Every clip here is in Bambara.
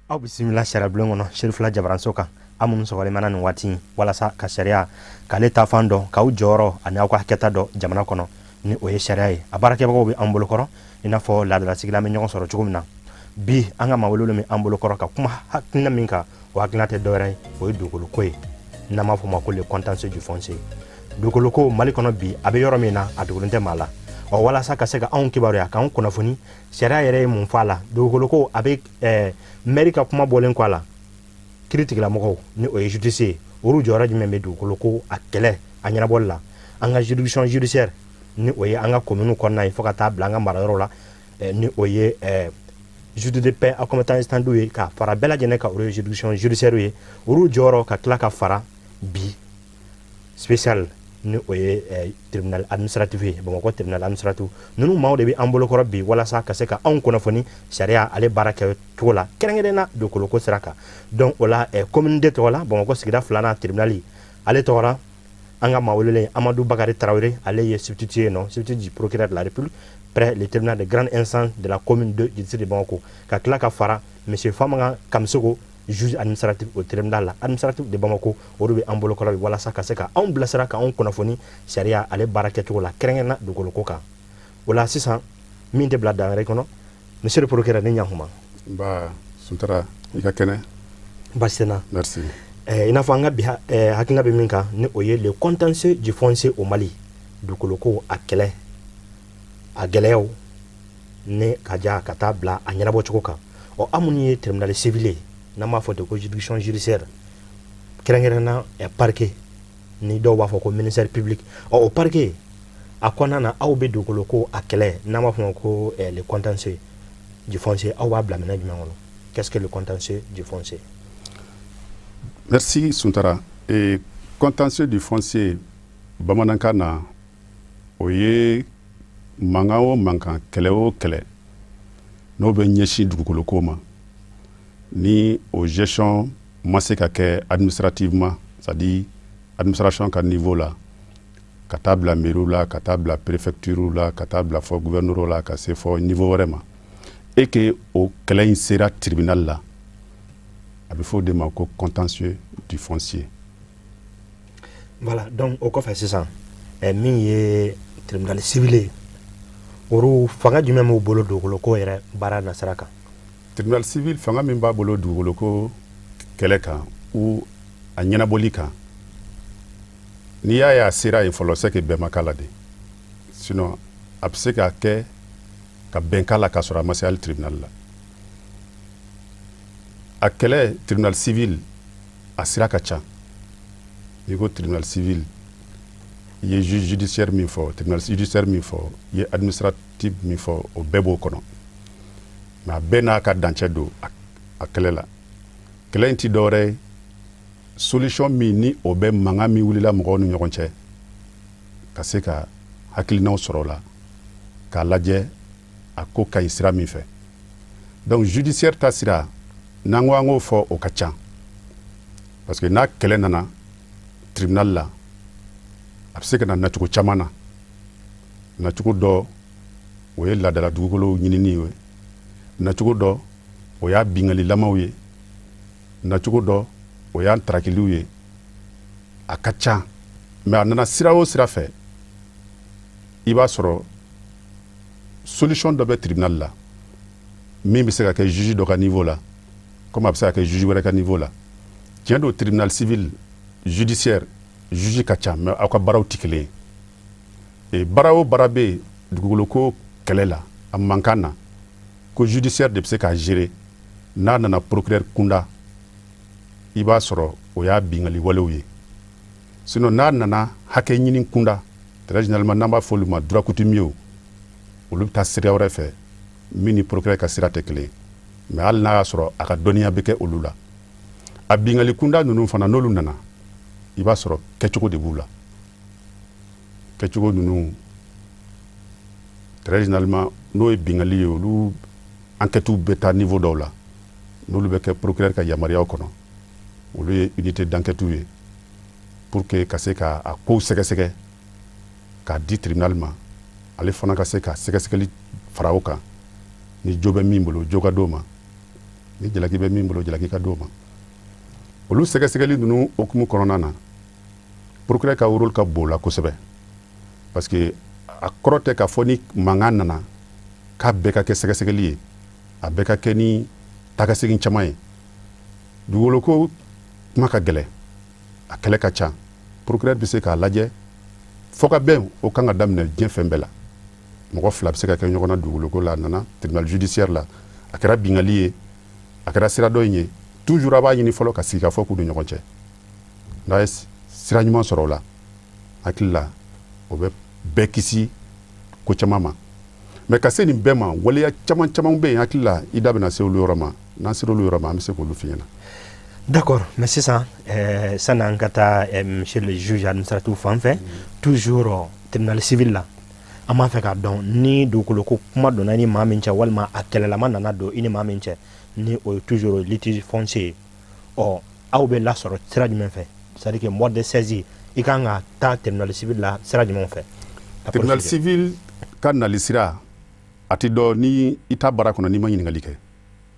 Aw bisimila sariyabulon kɔnɔ, Serifula Jabaranso kan. Aw minnu sɔgɔlen mana nin waati in walasa ka sariya k'ale ta fan dɔn, k'aw jɔyɔrɔ ani aw ka hakɛta dɔn jamana kɔnɔ, ni o ye sariya ye, a baarakɛbagaw bɛ an bolokɔrɔ. I n'a fɔ laadalasigi la, an bɛ ɲɔgɔn sɔrɔ cogo min na bi, an ka maa welelen bɛ an bolokɔrɔ ka kuma hakilina min kan, o hakilina tɛ dɔwɛrɛ ye, o ye dugukoloko ye, n'an b'a fɔ o ma ko le contentieux du foncier. Dugukoloko Mali kɔnɔ bi, a bɛ yɔrɔ min na, a dogolen tɛ maa la. Ɔ, walasa ka se ka anw kibaruya, k'anw kunnafoni sariya yɛrɛ ye mun fɔ a la, dugukoloko a bɛ mɛri ka kuma bɔlen kɔ a la, kiiri tigilamɔgɔw, ni o ye justice ye, olu jɔyɔrɔ jumɛn bɛ dugukolo ko a kɛlɛ a ɲɛnabɔli la, an ka juridiction judiciaire, ni o ye an ka commune kɔnɔna ye, fo ka taa bila an ka marayɔrɔ la, ni o ye juge de paix à compétence étendue ye, ka fara bɛɛ lajɛlen kan, olu ye juridiction judiciaire ye, olu jɔyɔrɔ, ka tila ka fara bi spécial, ni o ye tribunal administratif ye, Bamakɔ tribunal administratif. Ninnu maaw de bɛ an bolokɔrɔ bi walasa ka se ka anw kunnafoni sariya ale baara kɛ cogo la, kɛrɛnkɛrɛn na dugukoloko sira kan. Donc o la, commune de tɔgɔ la, Bamakɔ sigida filanan tribunal ale tɔgɔ la, an ka maa welelen Amadu Bakari Tarawele, ale ye substitut ye, nɔ substitut du procureur de la République près le tribunal de grande instance de la commune de du district de Bamako, ka tila ka fara monsieur Famanga Kamisogo, juge administratif au tribunal administratif de Bamako. Olu bɛ an bolokɔrɔ bi walasa ka se ka anw bilasira, ka anw kunnafoni sariya ale baara kɛcogo la, kɛrɛnkɛrɛn na dugukoloko kan. O la sisan, min tɛ bila dangare kɔnɔ, monsieur le procureur, ni ɲankuma. Nba Suntara, i ka kɛnɛ? Baasi tɛ n na. Merci. I n'a fɔ an ka bi hakilina bɛ min kan, ni o ye le contentieux du foncier au Mali, dugukoloko a kɛlɛ, a gɛlɛyaw ni ka ja ka taa bila a ɲɛnabɔcogo kan. Ɔ, an minnu ye tribunal civil ye, n'an b'a fɔ ten ko juridiction judiciaire, kɛrɛnkɛrɛn na parquet, ni dɔw b'a fɔ ko ministère public, ɔ, o parquet a kɔnɔna na, aw bɛ dugukolo ko a kɛlɛ, n'an b'a fɔ ma ko le contentieux du foncier, aw b'a bila minɛn jumɛn kɔnɔ? Qu'est-ce que le contentieux du foncier? Merci Suntara. Et contentieux du foncier, bamanankan na, o ye mankan o mankan, kɛlɛ o kɛlɛ n'o bɛ ɲɛsin dugukolo ko ma, ni o gestion ma se ka kɛ administrativement, c'est à dire administration ka niveau la, ka taa bila mairie la, ka taa bila préfecture la, ka taa bila fɔ gouverneur la, ka se fɔ niveau wɛrɛ ma, et que o kɛlɛ in sera tribunal la, a bɛ fɔ o de ma ko contentieux du foncier. Voilà, donc o kɔfɛ sisan, min ye tribunal civil ye, olu fanga jumɛn b'u bolo dugukolo ko yɛrɛ baara nasira kan? Tribunal civil, fanga min b'a bolo dugukolo ko kɛlɛ kan ou a ɲɛnabɔli kan, n'i y'a ye a sera yen fɔlɔ, c'est que bɛn ma k'a la de. Sinon a bɛ se ka kɛ ka bɛn k'a la k'a sɔrɔ a ma se hali tribunal la. A kɛlɛ, tribunal civil a sira ka ca. N'i ko tribunal civil, i ye juge judiciaire min fɔ, tribunal judiciaire min fɔ, i ye administratif min fɔ, o bɛɛ b'o kɔnɔ. Mais a bɛɛ n'a ka dancɛ don a kɛlɛ la. Kɛlɛ in ti dɔwɛrɛ ye, solution min ni o bɛ mankan min wulila mɔgɔw ni ɲɔgɔn cɛ, ka se ka hakilinaw sɔrɔ o la, k'a lajɛ a ko ka ɲi sira min fɛ. Donc judiciaire ta sira, n'an ko an k'o fɔ, o ka ca, parce que n'a kɛlɛ nana tribunal la, a bɛ se ka na nacogo caman na. Nacogo dɔ, o ye laadala dugukolo ɲinini ye. Nacogo dɔ, o y'a bingalilamaw ye. Nacogo dɔ, o y'an tarakiliw ye. A ka ca, mais a nana sira o sira fɛ, i b'a sɔrɔ solution dɔ bɛ tribunal la min bɛ se ka kɛ juge dɔ ka niveau la, comme a bɛ se ka kɛ juge wɛrɛ ka niveau la. Tiɲɛ don, tribunal civil, judiciaire, juge ka ca, mais aw ka baaraw tɛ kelen ye. Baara o baara bɛ yen dugukolo ko kɛlɛ la, a mankan na, ko judiciaire de bɛ se k'a gérer, n'a nana procureur kunda, i b'a sɔrɔ o y'a bingali walew ye. Sinon n'a nana hakɛ ɲini kunda, très généralement n'an b'a fɔ olu ma droit coutumier, olu bɛ taa sira wɛrɛ fɛ min ni procureur ka sira tɛ kelen ye. Mais hali n'a y'a sɔrɔ a ka dɔnniya bɛ kɛ olu la, a bingali kunda ninnu fana, n'olu nana, i b'a sɔrɔ kɛcogo de b'u la. Kɛcogo ninnu, très généralement n'o ye bingali ye, olu enquêtes bɛ taa niveau dɔw la, n'olu bɛ kɛ procureur ka yamaruyaw kɔnɔ, olu ye unité d'enquête ye, pour que ka se ka a kow sɛgɛsɛgɛ k'a di tribunal ma, ale fana ka se ka sɛgɛsɛgɛli fara o kan. Ni jo bɛ min bolo, jo ka d'o ma. Ni jalaki bɛ min bolo, jalaki ka d'o ma. Olu sɛgɛsɛgɛli ninnu hukumu kɔnɔna na, procureur ka rôle ka bon o la kosɛbɛ, parce que a kɔrɔ tɛ k'a fɔ ni mankan nana k'a bɛɛ ka kɛ sɛgɛsɛgɛli ye, a bɛɛ ka kɛ ni taakasegin caman ye. Dugukolo ko kuma ka gɛlɛn, a kɛlɛ ka ca. Procureur bɛ se k'a lajɛ fɔ ka bɛn. O kan ka daminɛ diɲɛ fɛn bɛɛ la. Mɔgɔ fila bɛ se ka kɛ ɲɔgɔn na dugukolo ko la, a nana tribunal judiciaire la, a kɛra bingali ye, a kɛra sira dɔ in ye, toujours a b'a ɲini fɔlɔ ka sigi ka fɔ k'u ni ɲɔgɔn cɛ. N'a ye sira ɲuman sɔrɔ o la, hakili la, o bɛ bɛɛ kisi ko caman ma. Mais ka se nin bɛɛ ma, waleya caman caman bɛ yen. Hakili la, i da bɛna se olu yɔrɔ ma. N'an sera olu yɔrɔ ma, an bɛ se k'olu f'i ɲɛna. D'accord, mais sisan sani an ka taa monsieur le juge administratif fan fɛ, toujours tribunal civil la, an b'a fɛ k'a dɔn ni dugukolo ko kuma donna i ni maa min cɛ, walima a kɛlɛlama nana don i ni maa min cɛ, ni o ye toujours litige foncier ye, ɔ, aw bɛ lasɔrɔ sira jumɛn fɛ? C'est à dire que mode de saisie, i kan ka taa tribunal civil la sira jumɛn fɛ? Tribunal civil ka nali sira, a ti dɔn ni i ta baara kɔnɔ n'i ma ɲininkali kɛ.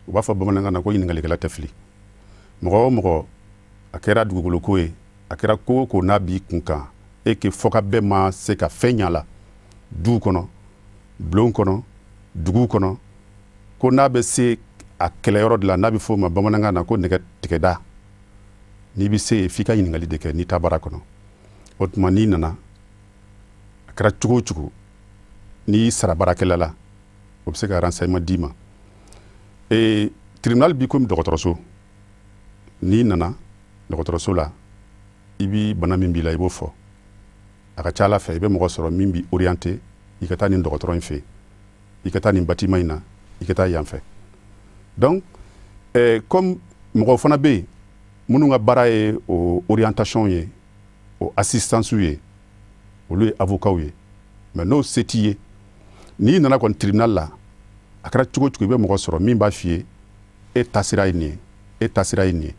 U b'a fɔ bamanankan na ko ɲininkalikɛla tɛ fili. Mɔgɔ o mɔgɔ, a kɛra dugukolo ko ye, a kɛra ko o ko n'a b'i kun kan e ke fɔ ka bɛɛ ma se ka fɛn ɲa la duw kɔnɔ, bulon kɔnɔ, dugu kɔnɔ, ko n'a bɛ se a kɛlɛyɔrɔ de la, n'a bɛ fɔ o ma bamanankan na ko nɛgɛ tigɛda, n'i bɛ se yen, f'i ka ɲininkali de kɛ n'i ta baara kɔnɔ. O tuma n'i nana, a kɛra cogo o cogo, n'i y'i sara baarakɛla la, o bɛ se ka renseignement d'i ma. Tribunal bi komi dɔgɔtɔrɔso. N'i nana dɔgɔtɔrɔso la, i bi bana min b'i la, i b'o fɔ. A ka ca ala fɛ, i bɛ mɔgɔ sɔrɔ min b'i orienté: i ka taa nin dɔgɔtɔrɔ in fɛ yen, i ka taa nin bâtiment in na, i ka taa yan fɛ. Donc comme mɔgɔw fana bɛ yen minnu ka baara ye o orientation ye, o assistance ye, olu ye avocat ye. Mais n'o se t'i ye, n'i nana kɔni tribunal la, a kɛra cogo o cogo, i bɛ mɔgɔ sɔrɔ min b'a f'i ye: e taasira ye nin ye, e taasira ye nin ye.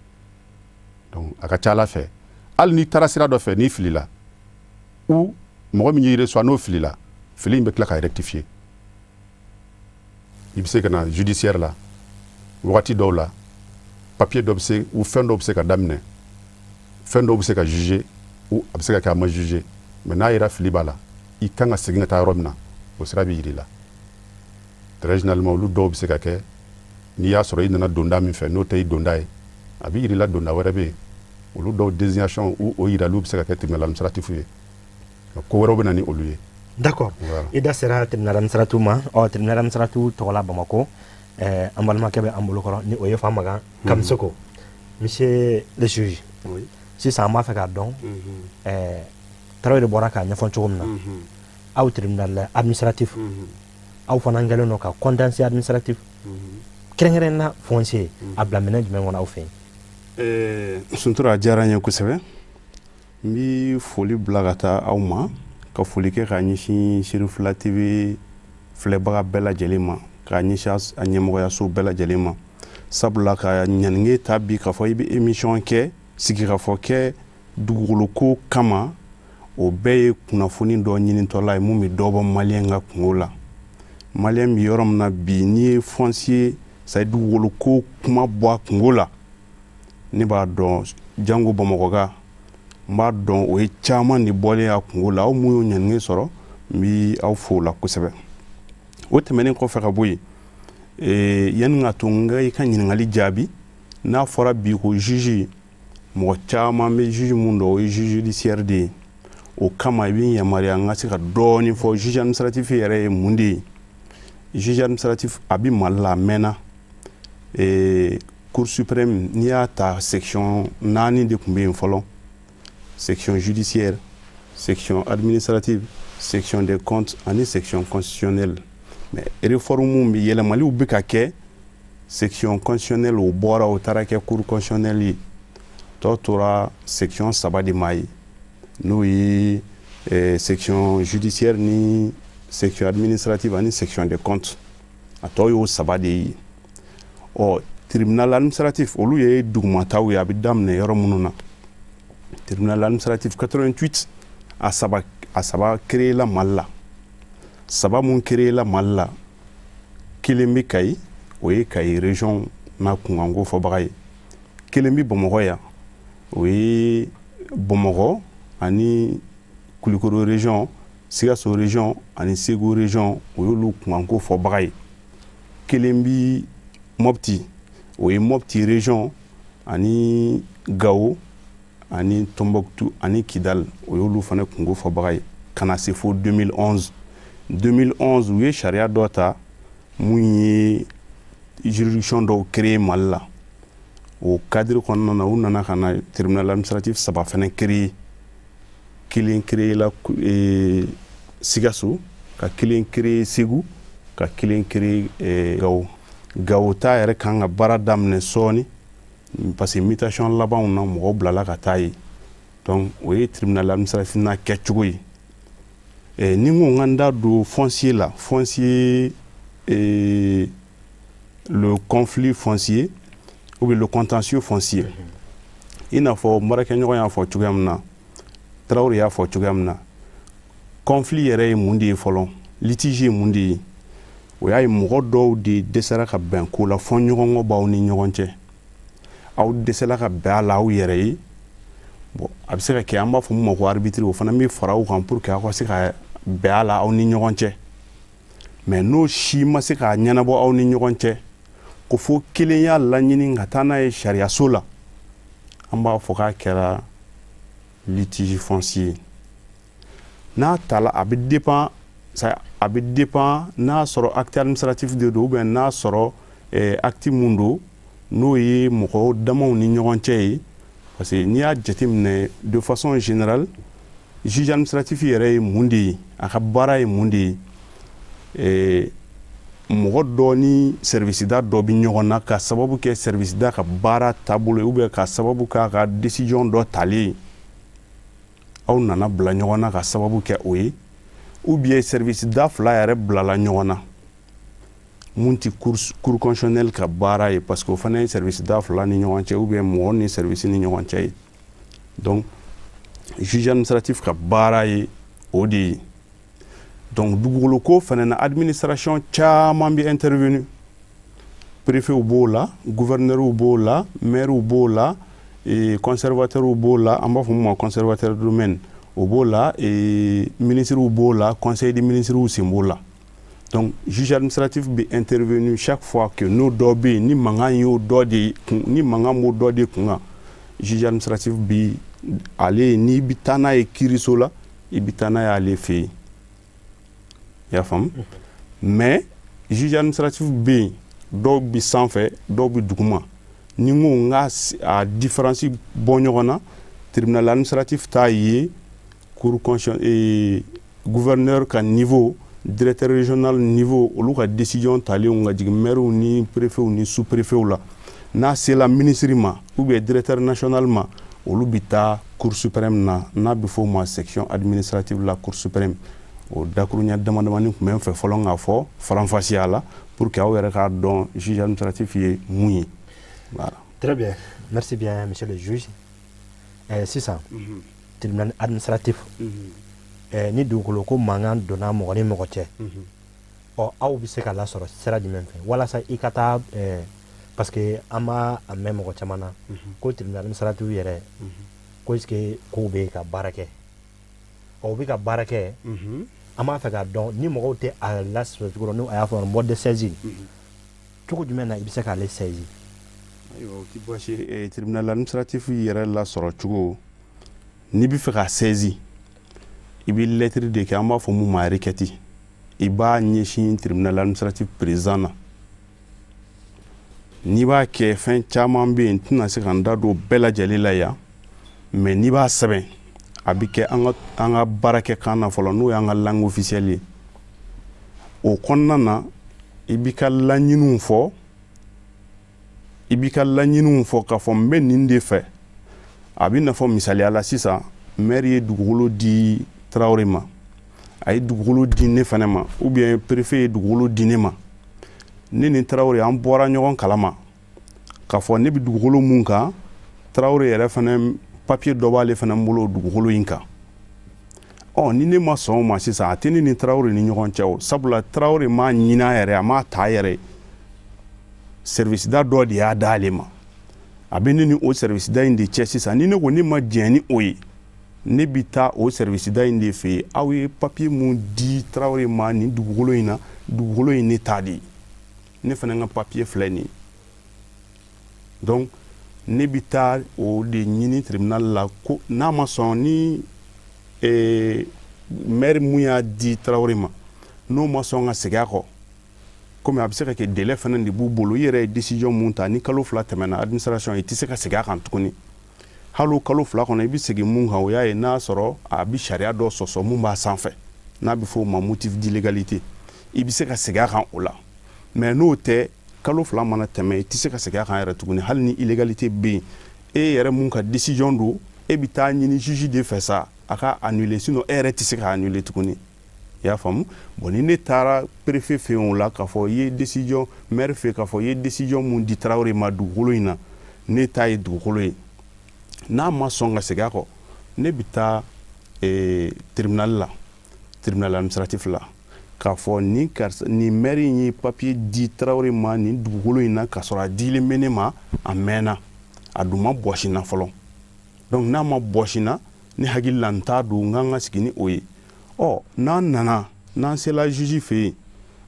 Donc a ka ca ala fɛ, hali n'i taara sira dɔ fɛ, n'i filila, ou mɔgɔ min y'i reçoit n'o filila, fili in bɛ tila ka rectifier. I bɛ se ka na judiciaire la wagati dɔw la, papier dɔ bɛ se ou fɛn dɔw bɛ se ka daminɛ, fɛn dɔw bɛ se ka juger ou a bɛ se ka kɛ a ma juger. Mais n'a yera fili b'a la, i kan ka segin ka taa yɔrɔ min na, o sira bɛ yir'i la. Très généralement, olu dɔw bɛ se ka kɛ n'i y'a sɔrɔ i nana donda min fɛ, n'o tɛ i donda ye, a bɛ yir'i la donda wɛrɛ bɛ yen. Olu dɔw désignation ou o yiraliw bɛ se ka kɛ tribunal administratif ye, ko wɛrɛw bɛ na ni olu ye. D'accord. I da sera tribunal administratif ma. Ɔ, tribunal administratif tɔgɔ la Bamakɔ, an balimakɛ bɛ an bolokɔrɔ, ni o ye Famagan Kamisoko. Monsieur le juge, sisan an b'a fɛ k'a dɔn, Tarawele bɔra k'a ɲɛfɔ cogo min na, aw tribunal administratif, aw fana kɛlen don ka contentieux administratif kɛrɛnkɛrɛn na foncier a bila minɛn jumɛn kɔnɔ aw fɛ yen? Suntura, a diyara n ye kosɛbɛ. N bi foli bila ka taa aw ma, ka foli kɛ ka ɲɛsin Serifula TV filɛbaga bɛɛ lajɛlen ma, ka ɲɛsin a ɲɛmɔgɔyaso bɛɛ lajɛlen ma, sabula ka ɲaninge ta bi k'a fɔ i bɛ émission kɛ, sigikafɔ kɛ dugukolo kama, o bɛɛ ye kunnafoni dɔ ɲinitɔla ye mun bɛ dɔ bɔ maliyɛn ka kungo la. Maliyɛn bɛ yɔrɔ min na bi, n'i ye foncier, c'est à dire dugukolo ko kuma bɔ a kungo la, ne b'a dɔn jango Bamakɔka, n b'a dɔn o ye caman de bɔlen a kungo la. Aw mun y'o ɲaninge sɔrɔ, n bi aw fo o la kosɛbɛ. O tɛmɛnen kɔfɛ ka bɔ yen, yanni ka to n ka i ka ɲininkali jaabi, n'a fɔra bi ko juge, mɔgɔ caman bɛ juge mun dɔn, o ye juge judiciaire de ye. O kama i bɛ n yamaruya n ka se ka dɔɔnin fɔ juge administratif yɛrɛ ye mun de ye. Juge administratif a bɛ Mali la, a mɛnna. Cour suprême, n'i y'a ta, section naani de tun bɛ yen fɔlɔ: section judiciaire, section administrative, section des comptes ani section constitutionnelle. Mais réforme mun bɛ, yɛlɛmaliw bɛ ka kɛ, section constitutionnelle o bɔra, o taara kɛ cour constitutionnelle ye. Tɔ tora section saba de ma ye, n'o ye section judiciaire ni section administrative ani section des comptes. A tɔ y'o saba de ye. Ɔ, tribunal administratif, olu ye dugumataw ye, a bɛ daminɛ yɔrɔ minnu na. Tribunal administratif 88, a saba créé la Mali la. Saba mun créé la Mali la, kelen bɛ Kayi, o ye Kayi région n'a kunkanko fɔbaga ye. Kelen bɛ Bamakɔ yan, o ye Bamakɔ ani Kulukoro région, Sikaso région ani Segu région, o y'olu kunkanko fɔbaga ye. Kelen bi Mopti, o ye Mopti région ani Gao ani Tombouctou ani Kidal, o y'olu fana kunko fɔbaga ye. Ka na se fo 2011, 2011 u ye sariya dɔ ta mun ye juridiction dɔw créer Mali la. O cadre kɔnɔna na, u nana ka na tribunal administratif saba fana créer. Kelen créer la Sikaso, ka kelen créer Segu, ka kelen créer Gao. Gao ta yɛrɛ kan ka baara daminɛ sɔɔni, parce que mutation labanw na, mɔgɔw bilala ka taa yen. Donc o ye tribunal administratif n'a kɛcogo ye. Ni n ko n ka n da don foncier la, foncier, le conflit foncier ou bien le contentieux foncier, i n'a fɔ n baarakɛɲɔgɔn y'a fɔ cogoya min na, Tarawele y'a fɔ cogoya min na, conflit yɛrɛ ye mun de ye fɔlɔ? Litige ye mun de ye? O y'a ye mɔgɔ dɔw de dɛsɛra ka bɛn ko la, fɔ ɲɔgɔnkɔ b'aw ni ɲɔgɔn cɛ, aw dɛsɛla ka bɛn a la aw yɛrɛ ye. Bon, a bɛ se ka kɛ an b'a fɔ mun ma ko arbitre, o fana bɛ fara aw kan pour que aw ka se ka bɛn a la aw ni ɲɔgɔn cɛ. Mais n'o si ma se k'a ɲɛnabɔ aw ni ɲɔgɔn cɛ, ko fo kelen y'a laɲini ka taa n'a ye sariyaso la, an b'a fɔ k'a kɛra litige foncier. N'a tala, a bɛ dépend, a bɛ dépend n'a sɔrɔ acte administratif de don ou bien n'a sɔrɔ acte mun don, n'o ye mɔgɔw damaw ni ɲɔgɔn cɛ ye. Parce que n'i y'a jateminɛ de façon générale, juge administratif yɛrɛ ye mun de ye? A ka baara ye mun de ye? Mɔgɔ dɔ ni service da dɔ bɛ ɲɔgɔn na, ka sababu kɛ service da ka baara taabolo ye ou bien ka sababu k'a ka décision dɔ talen ye, aw nana bila ɲɔgɔn na ka sababu kɛ o ye, ou bien service da fila yɛrɛ bilala ɲɔgɔn na, mun ti cour constitutionnelle ka baara ye, parce que o fana ye service da fila ni ɲɔgɔn cɛ ou bien mɔgɔ ni service ni ɲɔgɔn cɛ ye. Donc juge administratif ka baara ye o de ye. Donc dugukolo ko fana na, administration caman bɛ intervenu. Préfet b'o la, gouverneur b'o la, maire b'o la, conservateur b'o la, an b'a fɔ mun ma conservateur domaine, o b'o la, ministre b'o la, conseil des ministres sen b'o la. Donc juge administratif bɛ intervenu chaque fois que n'o dɔ bɛ yen, ni mankan y'o dɔ de kun, ni mankan b'o dɔ de kun kan, juge administratif bi ale, n'i bɛ taa n'a ye kiiriso la, i bɛ taa n'a ye ale fɛ yen. I y'a faamu? Mais juge administratif bɛ yen, dɔw bɛ sanfɛ, dɔw bɛ duguma. Ni n ko n ka a différence bɔ ɲɔgɔn na, tribunal administratif t'a ye cour constitutionnelle, gouverneur ka niveau, directeur régional niveau, olu ka décision talenw ka jigin maires ni préfets ni sous-préfets la, n'a sera ministre ma ou bien directeur national ma, olu bɛ taa cour suprême na, n'a bɛ fɔ o ma section administrative la cour suprême. O dakuruɲɛ dama damani tun bɛ n fɛ fɔlɔ k'a fɔ faranfasiya la pour que aw yɛrɛ k'a dɔn juge administratif ye mun ye. Voilà. Très bien, merci bien, monsieur le juge. Sisan, tribunal administratif, ni dugukolo ko mankan donna mɔgɔ ni mɔgɔ cɛ, ɔ, aw bɛ se ka lasɔrɔ sira jumɛn fɛ walasa i ka taa? Parce que an b'a a mɛn mɔgɔ caman na ko tribunal administratif yɛrɛ, ko est ce que kow bɛ ka baara kɛ? Ɔ, u bɛ ka baara kɛ. An b'a fɛ k'a dɔn ni mɔgɔw tɛ a lasɔrɔ cogo dɔn, n'o a y'a fɔ mode de saisine, cogo jumɛn na i bɛ se k'ale saisir? Ayiwa, o ti baasi ye. Tribunal administratif yɛrɛ lasɔrɔ cogo, n'i bɛ fɛ ka saisir, i bɛ lettre de kɛ, an b'a fɔ mun ma requête. I b'a ɲɛsin tribunal administratif président na. N'i b'a kɛ, fɛn caman bɛ yen, n tɛna se ka n da don bɛɛ lajɛlen la yan, mais n'i b'a sɛbɛn, a bɛ kɛ an ka baarakɛ kan na fɔlɔ, n'o y'an ka langue officielle ye. O kɔnɔna na, i b'i ka laɲiniw fɔ, i b'i ka laɲiniw fɔ k'a fɔ n bɛ nin de fɛ. A bɛ n'a fɔ misaliya la sisan, maire ye dugukolo di Tarawele ma, a ye dugukolo di ne fana ma, ou bien préfet ye dugukolo di ne ma. Ne ni Tarawele, an bɔra ɲɔgɔn kalama k'a fɔ ne bɛ dugukolo mun kan, Tarawele yɛrɛ fana, papier dɔ b'ale fana bolo dugukolo in kan. Ɔ, ni ne ma sɔn o ma sisan, a tɛ ne ni Tarawele ni ɲɔgɔn cɛ o, sabula Tarawele m'a ɲini a yɛrɛ, a m'a ta a yɛrɛ ye. Service da dɔ de y'a d'ale ma. A bɛ ne ni o service da in de cɛ sisan. Ni ne ko ne ma diɲɛ ni o ye, ne bɛ taa o service da in de fɛ yen. Aw ye papier mun di Tarawele ma nin dugukolo in na, dugukolo in ne ta de ye, ne fana ka papier filɛ nin ye. Donc ne bɛ taa o de ɲini tribunal la, ko n'a ma sɔn ni maire mun y'a di Tarawele ma, n'o ma sɔn ka segin a kɔ, komi a bɛ se ka kɛ délai fana de b'u bolo. I yɛrɛ ye décision mun ta, ni kalo 2 tɛmɛna administration, i tɛ se ka segin a kan tuguni. Hali o kalo 2 kɔnɔ, i bɛ segin mun kan, o y'a ye n'a sɔrɔ a bɛ sariya dɔ sɔsɔ mun b'a sanfɛ, n'a bɛ fɔ o ma motif d'illégalité, i bɛ se ka segin a kan o la. Mais n'o tɛ, kalo 2 mana tɛmɛ, i tɛ se ka segin a kan yɛrɛ tuguni. Hali ni illégalité bɛ yen, e yɛrɛ mun ka décision don, e bɛ taa ɲini juge de fɛ sa a ka annuler, sinon e yɛrɛ tɛ se ka annuler tuguni. I y'a faamu? Bon, ni ne taara préfet fɛ yen o la k'a fɔ i ye décision, maire fɛ k'a fɔ i ye décision mun di Tarawele ma dugukolo in na, ne ta ye dugukolo ye, n'a ma sɔn ka segin a kɔ, ne bɛ taa tribunal la, tribunal administratif la, k'a fɔ nin karisa, nin maire in ye papier di Tarawele ma nin dugukolo in na, k'a sɔrɔ a dilen bɛ ne ma a mɛnna, a dun ma bɔsi n na fɔlɔ. Donc n'a ma bɔsi n na, ne hakili la n t'a don, n kan ka sigi ni o ye. Ɔ, n'an nana, n'an sela juge fɛ yen,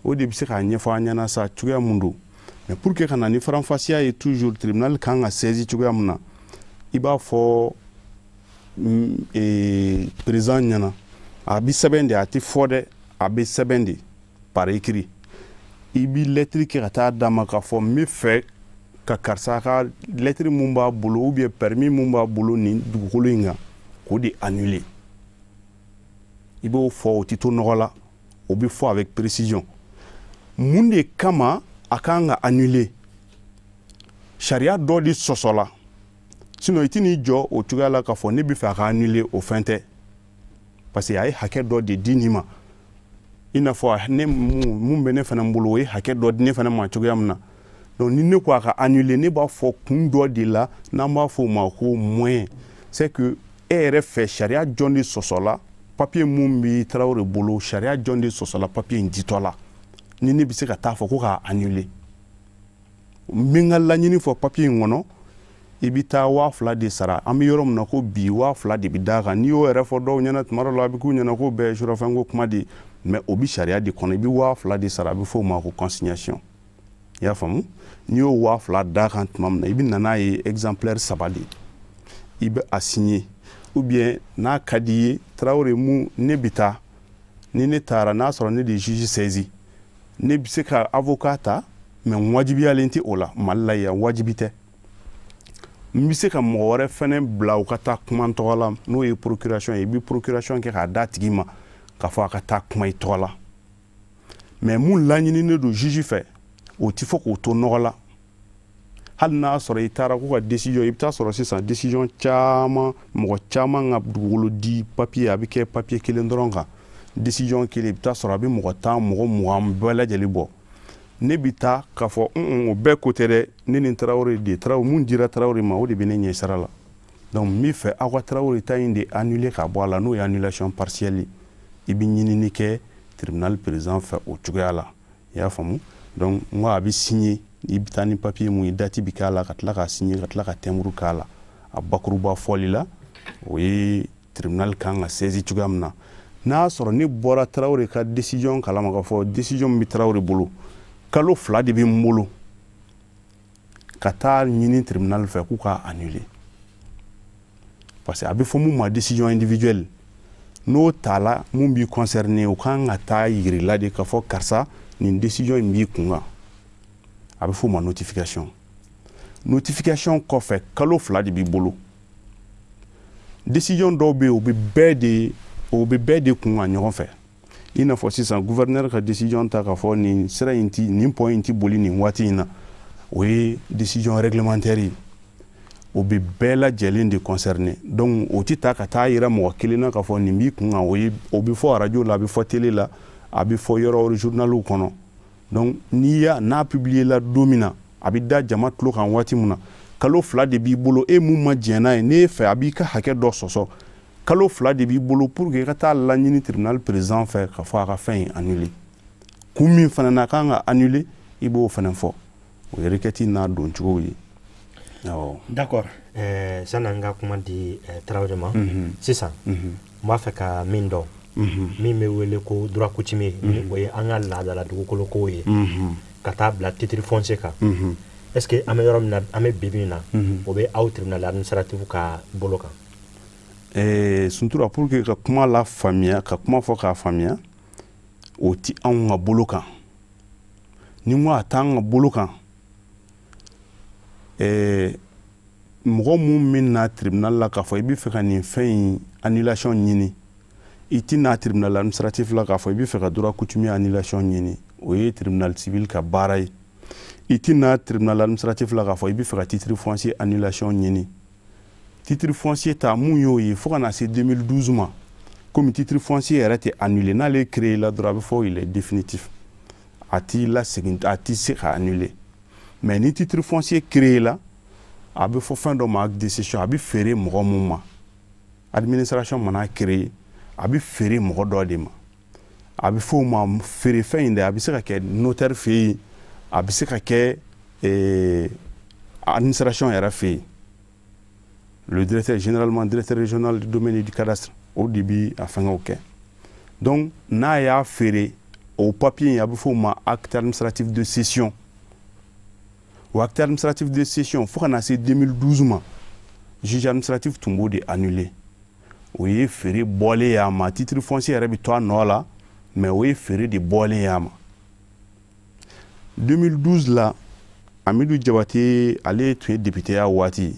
o de bɛ se k'a ɲɛfɔ an ɲɛna sa cogoya mun don. Mais pour que ka na ni faranfasiya ye, toujours tribunal kan ka saisi cogoya mun na, i b'a fɔ président ɲɛna, a bɛ sɛbɛn de, a tɛ fɔ dɛ, a bɛ sɛbɛn de par écrit. I bɛ lettre kɛ ka taa d'a ma k'a fɔ n bɛ fɛ ka karisa ka lettre mun b'a bolo ou bien permis mun b'a bolo nin dugukolo in kan, k'o de annuler. I b'o fɔ, o tɛ to nɔgɔ la, o bɛ fɔ avec précision mun de kama a kan ka annuler, sariya dɔ de sɔsɔ la. Sinon i tɛn'i jɔ o cogoya la k'a fɔ ne bɛ fɛ a ka annuler, o fɛn tɛ, parce que a ye hakɛ dɔ de di nin ma. I n'a fɔ ne mun bɛ ne fana bolo, o ye hakɛ dɔ di ne fana ma cogoya min na. Donc ni ne ko a ka annuler, ne b'a fɔ kun dɔ de la, n'an b'a fɔ o ma ko moyen. C'est que e yɛrɛ fɛ, sariya jɔn de sɔsɔ la? Papier mun bɛ Tarawele bolo, sariya jɔn de sɔsɔla papier in ditɔ la, ni ne bɛ se ka taa fɔ ko k'a annuler? N bɛ n ka laɲini fɔ papier in kɔnɔ. I bɛ taa 2000 de sara. An bɛ yɔrɔ min na ko bi, 2000 de bɛ d'a kan. N'i y'o yɛrɛ fɔ dɔw ɲɛna tuma dɔw la, a bɛ k'u ɲɛna ko bɛɛ ye surafɛnko kuma de ye, mais o bɛ sariya de kɔnɔ. I bɛ 2000 de sara, a bɛ fɔ o ma ko consignation. I y'a faamu? N'i y'o 2000 d'a kan tuma min na, i bɛ na n'a ye exemplaire 3 de ye, i bɛ a signer, ou bien n'a ka di i ye, Tarawele mun, ne bɛ taa, ni ne taara, n'a sɔrɔ ne de ye juge saisi, ne bɛ se ka avocat ta, mais n wajibiyalen tɛ o la. Mali la yan, wajibi tɛ. N bɛ se ka mɔgɔ wɛrɛ fɛnɛ bila u ka taa kuma n tɔgɔ la, n'o ye procuration ye. I bɛ procuration kɛ k'a d'a tigi ma k'a fɔ a ka taa kuma i tɔgɔ la. Mais mun laɲininen don juge fɛ, o tɛ fɔ k'o to nɔgɔ la. Hali n'a sɔrɔ i taara ko ka décision, i bɛ taa sɔrɔ sisan décision caman, mɔgɔ caman ka dugukolo di papier, a bɛ kɛ papier kelen dɔrɔn kan, décision kelen, i bɛ taa sɔrɔ a bɛ mɔgɔ 10, mɔgɔ 20 bɛɛ lajɛlen bɔ. Ne bɛ taa k'a fɔ o bɛɛ ko tɛ dɛ, ne ni Tarawele de, Tarawele mun dira Tarawele ma, o de bɛ ne ɲɛ sira la. Donc n bɛ fɛ aw ka Tarawele ta in de annuler ka bɔ a la, n'o ye annulation partielle ye. I bɛ ɲinini kɛ tribunal président fɛ o cogoya la. I y'a faamu? Donc n ko a bɛ signer, i bɛ taa ni papier mun ye, date bɛ k'a la, ka tila k'a signer, ka tila ka timbre k'a la. A bakuruba fɔli la, o ye tribunal kan ka saisi cogoya min na. N'a sɔrɔ ne bɔra Tarawele ka décision kalama, k'a fɔ décision min bɛ Tarawele bolo, kalo 2 de bɛ n bolo ka taa ɲini tribunal fɛ k'u k'a annuler, parce que a bɛ fɔ mun ma décision individuelle, n'o tala mun b'i concerné, o kan ka taa yir'i de k'a fɔ karisa, nin décision in b'i kun kan. A bɛ f'o ma notification. Notification kɔfɛ, kalo 2 de b'i bolo. Décision dɔw bɛ yen, o bɛ bɛɛ de kun kan ɲɔgɔn fɛ. I n'a fɔ sisan gouverneur ka décision ta k'a fɔ nin sira in ti, nin pont in ti boli nin waati in na, o ye décision réglementaire ye, o bɛ bɛɛ lajɛlen de concerné. Donc o ti ta ka taa yira mɔgɔ kelen na k'a fɔ nin b'i kun kan. O ye, o bɛ fɔ radio la, a bɛ fɔ télé la, a bɛ fɔ yɔrɔ journaliw kɔnɔ. Donc n'i y'a n'a publier la don min na, a bɛ da jama tulo kan waati min na, kalo 2 de b'i bolo. E mun ma jɛn n'a ye, n'e fɛ a b'i ka hakɛ dɔ sɔsɔ, kalo 2 de b'i bolo pour que i ka taa laɲini tribunal président fɛ k'a fɔ a ka fɛn in annuler. Kun min fana na a kan ka annuler, i b'o fana fɔ. O ye requête n'a don cogo ye. Awɔ. D'accord. Sani an ka kuma di Tarawele ma, sisan n b'a fɛ ka min dɔn, min bɛ wele ko droit coutumier, ni o ye an ka laadala dugukolo kow ye, ka taa bila titre foncier kan, est ce que an bɛ yɔrɔ min na, an bɛ bi bi in na, o bɛ aw tribunal administratif ka bolo kan? Suntura, pour que ka kuma la faamuya, ka kuma fɔ k'a faamuya, o ti anw ka bolo kan. Ni n ko a t'an ka bolo kan, mɔgɔ mun bɛ na tribunal la k'a fɔ i bɛ fɛ ka nin fɛn in annulation ɲini, i ti na tribunal administratif la k'a fɔ i bɛ fɛ ka droit coutumier annulation ɲini, o ye tribunal civil ka baara ye. I ti na tribunal administratif la k'a fɔ i bɛ fɛ ka titre foncier annulation ɲini. Titre foncier ta, mun y'o ye, fo ka na se 2012 ma, komi titre foncier yɛrɛ tɛ annulé, n'ale créé la dɔrɔn, a bɛ fɔ il est définitif, a t'i lasegin, a ti se ka annuler. Mais ni titre foncier créé la, a bɛ fɔ fɛn dɔ ma acte de cession. A bɛ feere mɔgɔ mun ma, administration mana créé, a bɛ feere mɔgɔ dɔ de ma. A bɛ fɔ o ma feerefɛn in dɛ, a bɛ se ka kɛ notaire fɛ yen, a bɛ se ka kɛ administration yɛrɛ fɛ yen. Le directeur, généralement directeur régional du domaine du cadastre, o de bi a fɛngɛw kɛ. Donc n'a y'a feere, o papier in, a bɛ fɔ o ma acte administratif de cession. O acte administratif de cession, fo ka na se 2012 ma, juge administratif tun b'o de annuler. O ye feere bɔlen ye a ma, titre foncier yɛrɛ bɛ to a nɔ la, mais o ye feere de bɔlen ye a ma. 2012 la, Amidu Jabate, ale tun ye député ya waati,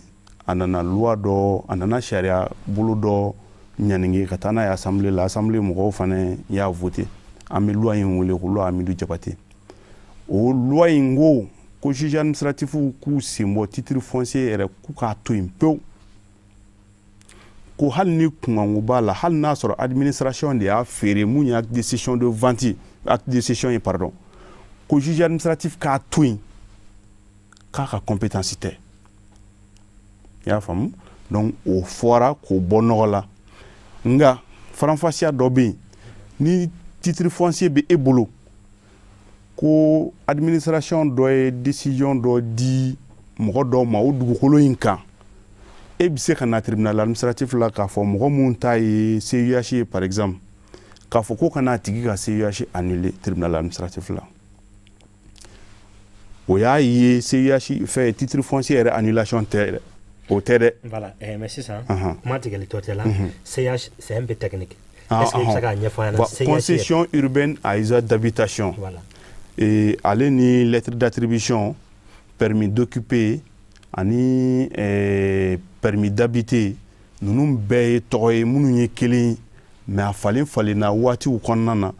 a nana loi dɔ, a nana sariya bolo dɔ ɲaninge ka taa n'a ye assemblée la. Assemblée mɔgɔw fana y'a voté. An bɛ loi in wele ko loi Amidu Jabate. O loi in ko ko juge administratif k'u sen bɔ titre foncier yɛrɛ, k'u k'a to yen pewu, ko hali ni kunkanko b'a la, hali n'a sɔrɔ administration de y'a feere, mun ye acte de cession de vente, acte de cession ye, pardon, ko juge administratif k'a to yen, k'a ka compétence tɛ. I y'a faamu? Donc o fɔra k'o bɔ nɔgɔ la. Nka faranfasiya dɔ bɛ yen: ni titre foncier bɛ e bolo, ko administration dɔ ye décision dɔ di mɔgɔ dɔw ma o dugukolo in kan, e bɛ se ka na tribunal administratif la k'a fɔ mɔgɔ mun ta ye CUH ye, par exemple, k'a fɔ ko ka n'a tigi ka CUH annuler tribunal administratif la. O y'a ye CUH fɛ, titre foncier yɛrɛ annulation tɛ dɛ, o tɛ dɛ. Voilà, mais sisan, kuma tigɛli tɔ tɛ la, CH, c'est un peu technique. Est-ce que i bɛ se k'a ɲɛfɔ an ɲɛna? Concession urbaine à usage d'habitation. Voilà. Et ale ni lettre d'attribution, permis d'occuper ani permis d'habiter, ninnu bɛɛ ye tɔgɔ ye minnu ye kelen ye, mais a falen falenna waatiw kɔnɔna na.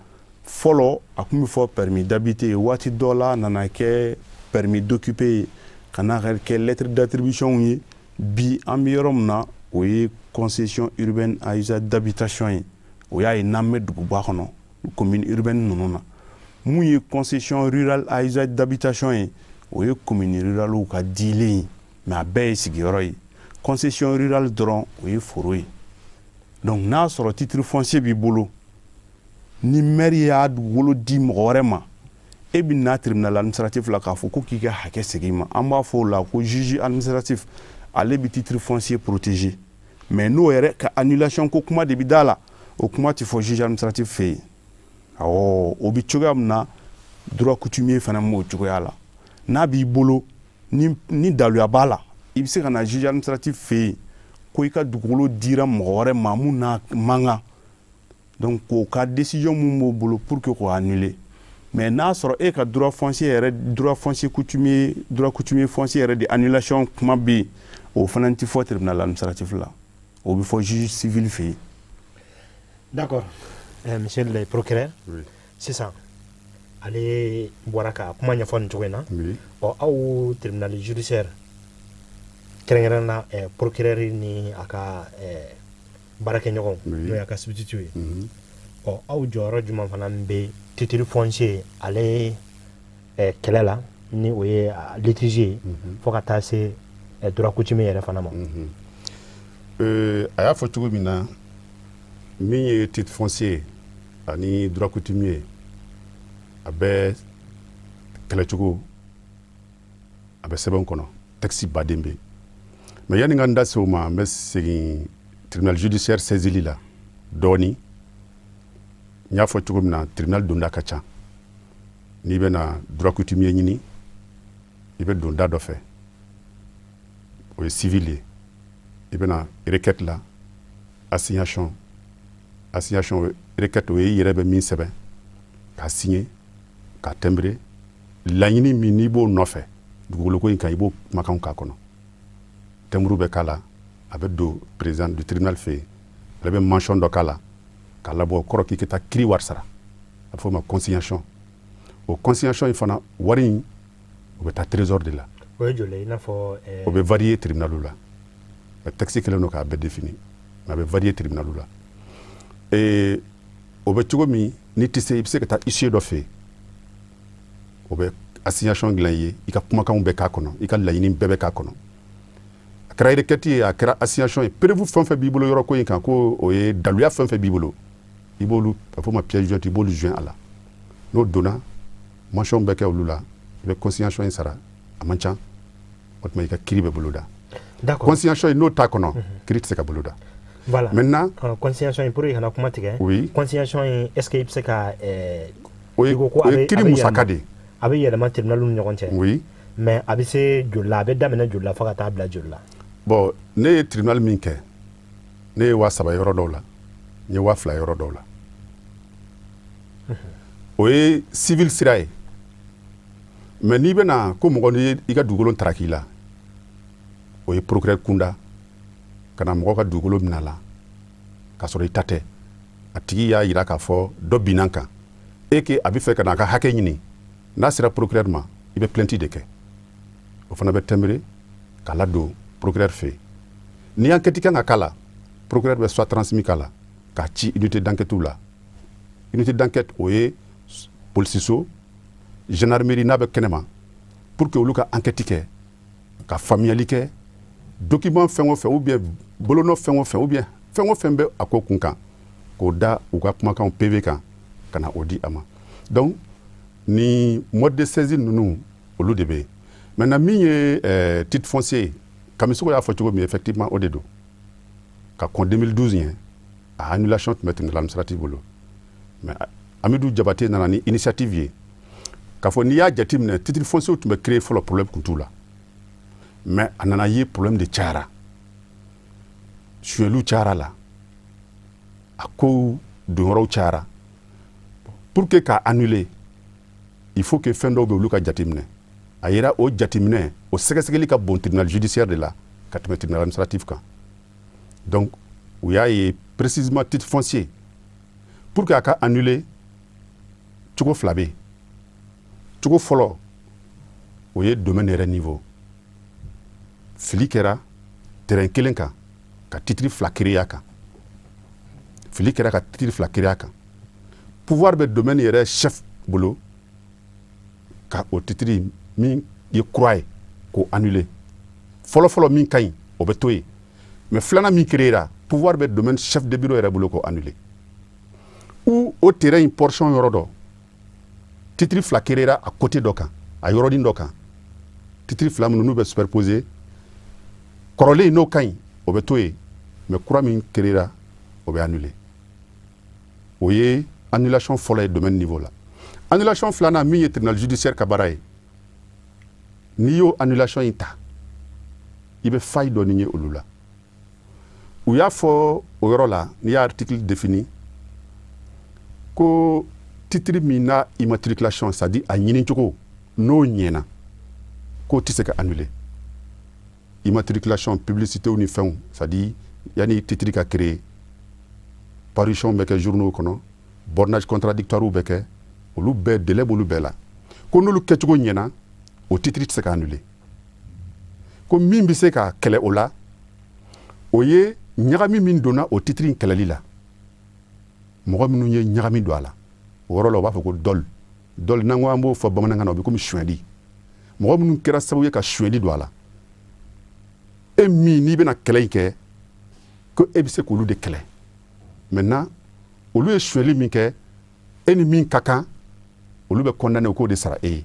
Fɔlɔ, a tun bɛ fɔ permis d'habiter, waati dɔ la a nana kɛ permis d'occuper ye, ka na kɛ lettre d'attribution ye. Bi, an bɛ yɔrɔ min na, o ye concession urbaine à usage d'habitation ye. O y'a ye n'an bɛ duguba kɔnɔ, commune urbaine ninnu na. Mun ye concession rurale à usage d'habitation ye, o ye commune rurale ka dilen ye, mais a bɛɛ ye sigiyɔrɔ ye. Concession rurale dɔrɔn, o ye foro ye. Donc n'a sɔrɔ titre foncier b'i bolo, ni maire y'a dugukolo di mɔgɔ wɛrɛ ma, e bɛ na tribunal administratif la k'a fɔ ko k'i ka hakɛ segin i ma. An b'a fɔ o la ko juge administratif, ale bɛ titre foncier protéger. Mais n'o yɛrɛ ka annulation ko kuma de bɛ da la, o kuma tɛ fɔ juge administratif fɛ yen. Awɔ, o bɛ cogoya min na, droit coutumier fana b'o cogoya la. N'a b'i bolo, ni daluya b'a la, i bɛ se ka na juge administratif fɛ yen ko i ka dugukolo dira mɔgɔ wɛrɛ ma mun n'a man kan, donc k'o ka décision mun b'o bolo pour que k'o annuler. Mais n'a sɔrɔ e ka droit foncier yɛrɛ, droit foncier coutumier, droit coutumier foncier yɛrɛ de annulation kuma bɛ yen, o fana tɛ fɔ tribunal administratif la, o bɛ fɔ juge civil fɛ yen. D'accord. Monsieur le procureur, Oui. sisan ale bɔra ka kuma ɲɛfɔ nin cogo in na. Oui. Ɔ, aw tribunal judiciaire, kɛrɛnkɛrɛn na procureur ni a ka baarakɛɲɔgɔnw, n'o y'a ka substitut ye, ɔ, aw jɔyɔrɔ jumɛn fana bɛ titre foncier ale kɛlɛ la, ni o ye litige ye, fo ka taa se droit coutumier yɛrɛ fana ma? A y'a fɔ cogo min na, min ye titre foncier ani droit coutumier, a bɛɛ kɛlɛcogo A bɛ sɛbɛn kɔnɔ, texte baden bɛ yen. Mais yanni n ka n da se o ma, n bɛ segin tribunal judiciaire saisili la dɔɔni. N y'a fɔ cogo min na, tribunal donda ka ca. N'i bɛna droit coutumier ɲini, i bɛ don da dɔ fɛ, o ye civil ye. I bɛna requête la, assignation. Assignation, requête, o ye i yɛrɛ bɛ min sɛbɛn k'a signer, k'a timbrer, laɲini min n'i b'o nɔfɛ dugukolo in kan, i b'o kumakanw k'a kɔnɔ, timbre bɛ k'a la, a bɛ don président du tribunal fɛ yen, ale bɛ mention dɔ k'a la k'a labɔ. O kɔrɔ k'i ka taa kiiri wari sara, a bɛ fɔ o ma consignation. O consignation in fana, wari in, o bɛ taa trésor de la. O ye joli ye? I n'a fɔ O bɛ varier tribunal la, mais texte kɛlen don k'a bɛɛ défini, mais a bɛ varier tribunal la. O bɛ cogo min, n'i tɛ se, i bɛ se ka taa huissier dɔ fɛ yen, o bɛ assignation dilan i ye, i ka kumakanw bɛɛ k'a kɔnɔ, i ka laɲini bɛɛ bɛ k'a kɔnɔ. A kɛra requête ye, a kɛra assignation ye, preuve fɛn o fɛn b'i bolo yɔrɔ ko in kan, ko o ye daluya fɛn o fɛn b'i bolo, i b'olu, a bɛ f'o ma pièce jointe, i b'olu joint a la. N'o donna, mention bɛ kɛ olu la, i bɛ consignation in sara, a man ca. O tuma i ka kiiri bɛ boloda. Consignation in, n'o t'a kɔnɔ, kiiri tɛ se ka boloda. Voilà. Maintenant, consignation in, pour que kana kuma tigɛ. Oui. Consignation in, est-ce que i bɛ se ka O ye kiiri musaka de ye. A bɛ yɛlɛma tribunal ni ɲɔgɔn cɛ. Oui. Mais a bɛ se joli la? A bɛ daminɛ joli la fo ka taa bila joli la? Bon, ne ye tribunal min kɛ, ne ye 3000 yɔrɔ dɔw la, n ye 2000 yɔrɔ dɔw la. O ye civil sira ye. Mais n'i bɛna ko mɔgɔ ni i ka dugukolo taraki la, o ye procureur kunda, ka na mɔgɔ ka dugukolo minɛ a la k'a sɔrɔ i ta tɛ, a tigi y'a yira k'a fɔ dɔ binna kan e ke a bɛ fɛ ka n'a ka hakɛ ɲini, n'a sera procureur ma, i bɛ plainte de kɛ. O fana bɛ timbrer k'a ladon procureur fɛ yen. Ni enquête kan ka k'a la, procureur bɛ soit transmis k'a la k'a ci unité d'enquête la. Unité d'enquête, o ye polisiso, gendarmerie n'a bɛ kɛnɛma, pour que olu ka enquête kɛ, ka faamuyali kɛ, document fɛn o fɛn, ou bien bolonɔ fɛn o fɛn, ou bien fɛn o fɛn bɛ a ko kun kan, k'o da u ka kumakanw PV kan ka na o di a ma. Donc ni mode de saisie ninnu, olu de bɛ yen. Maintenant, min ye titre foncier ye, Kamisogo y'a fɔ cogo min, effectivement, o de don. Ka kɔn 2012 ɲɛ, a annulation tun bɛ tribunal administratif bolo. Mais Amidou Diabaté nana ni initiative ye k'a fɔ n'i y'a jateminɛ, titre foncier tun bɛ créer fɔlɔ, problème tun t'u la. Mais a nana ye problème de cayara, sonyɛliw cayara la, a kow donyɔrɔw cayara. Pour que k'a annuler, il faut que fɛn dɔw bɛ olu ka jateminɛ. A yera o jateminɛ, o sɛgɛsɛgɛli ka bon tribunal judiciaire de la ka tɛmɛ tribunal administratif kan. Donc u y'a ye précisément, titre foncier, pour que a ka annuler, cogo fila bɛ yen. Cogo fɔlɔ, o ye domaine yɛrɛ niveau. Fili kɛra terrain kelen kan ka titre fila créer a kan, fili kɛra ka titre fila créer a kan, pouvoir bɛ domaine yɛrɛ chef bolo ka o titre min ye kura ye k'o annuler. Fɔlɔ-fɔlɔ min ka ɲi, o bɛ to yen, mais filanan min créera, pouvoir bɛ domaine chef de bureau yɛrɛ bolo k'o annuler. Ou o terrain in portion yɔrɔ dɔ, titre fila créera a côté dɔ kan, a yɔrɔnin dɔ kan, titre fila minnu n'u bɛ superposer, kɔrɔlen n'o ka ɲi, o bɛ to yen, mais kura min créera, o bɛ annuler. O ye annulation fɔlɔ ye domaine niveau la. Annulation filanan, min ye tribunal judiciaire ka baara ye, n'i y'o annulation in ta, i bɛ faille dɔɔni ye olu la. U y'a fɔ o yɔrɔ la, n'i y'a article défini, ko titre min n'a immatriculation, c'est à dire a ɲini cogo n'o ɲɛna, k'o tɛ se ka annuler. Immatriculation, publicité ni fɛnw, c'est à dire yanni titre ka créer, parution bɛ kɛ journaux kɔnɔ, bornage contradictoire bɛ kɛ, olu bɛɛ délai b'olu bɛɛ la, ko n'olu kɛcogo ɲɛna, o titre tɛ se ka annuler. Ko min bɛ se ka kɛlɛ o la, o ye ɲagami min donna o titre in kɛlɛli la, mɔgɔ minnu ye ɲagami don a la. O yɔrɔ la, u b'a fɔ ko dol dol. N'an ko an b'o fɔ bamanankan na, o bɛ komi sonyɛli. Mɔgɔ minnu kɛra sababu ye ka sonyɛli don a la, e min n'i bɛna kɛlɛ in kɛ, ko e bɛ se k'olu de kɛlɛ. Maintenant, olu ye sonyɛli min kɛ, e ni min ka kan, olu bɛ condamné, o k'o de sara e ye.